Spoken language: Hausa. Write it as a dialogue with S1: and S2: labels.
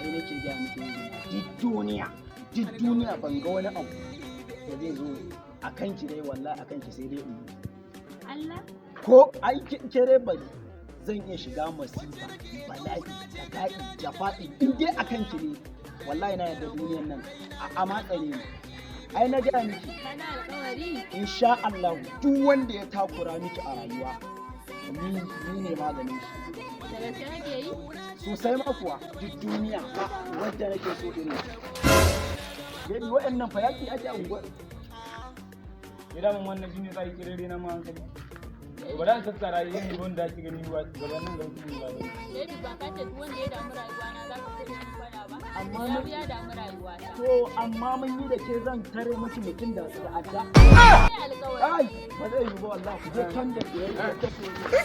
S1: Ai nake gaya miki ne, duk duniya, duk duniya ban ga wani abu da zai zo a kanki dai, wallahi a kanki sai dai in mutu.
S2: Allah?
S1: Ko ai ke dai bari, zan iya shiga masifa, bala'i, bala'i, jafa'i, in dai a kanki ne. Wallahi na yarda duniyan nan a matsare ne. Ai na gaya miki.
S2: Kana alƙawari?
S1: Insha Allah, duk wanda ya takura miki a rayuwa, ni ne maganin shi.
S2: Da gaske kake yi?
S1: Sosai ma kuwa. Duk duniya ba wadda nake so irin baby. Waɗannan fa yaki ake a unguwar.
S3: Ya daman wannan shine za ki kirere na ma hankali. Ba za ka tattara yin wanda ake gani ba gabanin ga mutum ba.
S2: Baby, ba ka ce duk wanda ya damu rayuwa na za ka fi ni fada ba?
S1: Amma
S2: Ya ya damu rayuwa ta.
S1: To, amma mun yi da ke zan tare miki mutum da adda.
S2: Kai alƙawari.
S1: Ai ba zai yi ba wallahi. Ku je can da ke ta so.